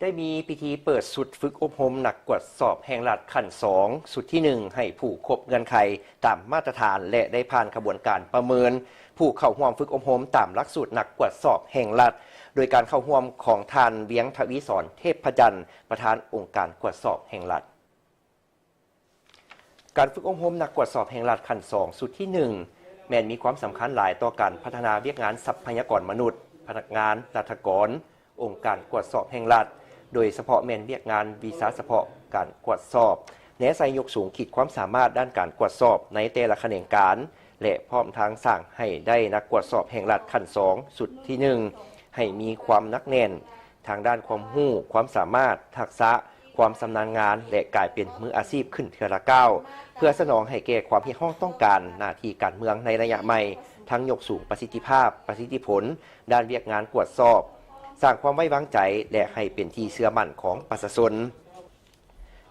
ໄດ້ມີພິທີເປີດຊຸດຝຶກອົບຮົມນັກກວດສອບແຫ່ງລັດຂັ້ນສອງ ຊຸດທີໜຶ່ງ ໃຫ້ຜູ້ຄົບເງື່ອນໄຂຕາມມາດຕະຖານ ແລະ ໄດ້ຜ່ານຂະບວນການປະເມີນຜູ້ເຂົ້າຮ່ວມຝຶກອົບຮົມຕາມຫຼັກສູດນັກກວດສອບແຫ່ງລັດ ໂດຍການເຂົ້າຮ່ວມຂອງທ່ານ ວຽງທະວີສອນ ເທບພະຈັນ ປະທານອົງການກວດສອບແຫ່ງລັດ. ການຝຶກອົບຮົມນັກກວດສອບແຫ່ງລັດຂັ້ນສອງ ຊຸດທີໜຶ່ງ ແມ່ນມີຄວາມສຳຄັນຫຼາຍຕໍ່ການພັດທະນາວຽກງານຊັບພະຍາກອນມະນຸດ, ພະນັກງານ, ລັດຖະກອນ, ອົງການກວດສອບແຫ່ງລັດ, ໂດຍສະເພາະແມ່ນວຽກງານວິຊາສະເພາະການກວດສອບ, ແນໃສ່ຍົກສູງຂີດຄວາມສາມາດດ້ານການກວດສອບໃນແຕ່ລະຂະແໜງການ ແລະ ພ້ອມທັງສ້າງໃຫ້ໄດ້ນັກກວດສອບແຫ່ງລັດຂັ້ນສອງ ຊຸດທີໜຶ່ງ ໃຫ້ມີຄວາມໜັກແໜ້ນ ທາງດ້ານຄວາມຮູ້, ຄວາມສາມາດ, ທັກສະ, ຄວາມຊຳນານງານ ແລະ ກາຍເປັນມືອາຊີບຂຶ້ນເທື່ອລະກ້າວ ເພື່ອສະໜອງໃຫ້ແກ່ຄວາມຮຽກຮ້ອງຕ້ອງການໜ້າທີ່ການເມືອງໃນໄລຍະໃໝ່, ທັງຍົກສູງປະສິດທິພາບ, ປະສິດທິຜົນດ້ານວຽກງານກວດສອບ, ສ້າງຄວາມໄວ້ວາງໃຈ ແລະ ໃຫ້ເປັນທີ່ເຊື່ອໝັ້ນຂອງປະຊາຊົນ.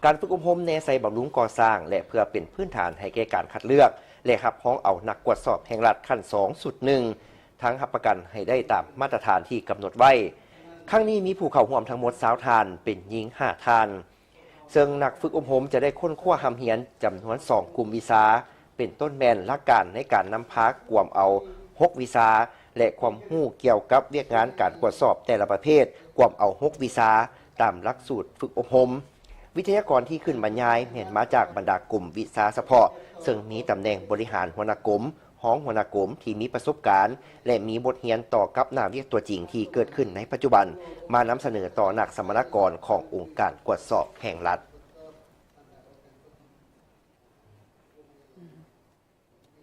ການຝຶກອົບຮົມແນໃສ່ບຳລຸງກໍ່ສ້າງ ແລະ ເພື່ອເປັນພື້ນຖານໃຫ້ແກ່ການຄັດເລືອກ ແລະ ຮັບຮອງເອົານັກກວດສອບແຫ່ງລັດຂັ້ນສອງ ຊຸດໜຶ່ງ ທັງຮັບປະກັນໃຫ້ໄດ້ຕາມມາດຕະຖານທີ່ກຳນົດໄວ້. ຄັ້ງນີ້ມີຜູ້ເຂົ້າຮ່ວມທັງໝົດຊາວທ່ານ, ເປັນຍິງຫ້າທ່ານ. ເຊິ່ງນັກຝຶກອົບຮົມຈະໄດ້ຄົ້ນຄວ້າຮ່ຳຮຽນຈຳນວນສອງກຸ່ມວິຊາ, ເປັນຕົ້ນແມ່ນຫຼັກການໃນການນຳພາກວມເອົາຫົກວິຊາ ແລະ ຄວາມຮູ້ກ່ຽວກັບວຽກງານການກວດສອບແຕ່ລະປະເພດ ກວມເອົາຫົກວິຊາ ຕາມຫຼັກສູດຝຶກອົບຮົມ. ວິທະຍາກອນທີ່ຂຶ້ນບັນຍາຍແມ່ນມາຈາກບັນດາກົມວິຊາສະເພາະ, ເຊິ່ງມີຕຳແໜ່ງບໍລິຫານຫົວໜ້າກົມ, ຮອງຫົວໜ້າກົມທີ່ມີປະສົບການ ແລະ ມີບົດຮຽນຕໍ່ກັບໜ້າວຽກຕົວຈິງທີ່ເກີດຂຶ້ນໃນປັດຈຸບັນ ມານຳສະເໜີຕໍ່ນັກສຳມະນາກອນຂອງອົງການກວດສອບແຫ່ງລັດ.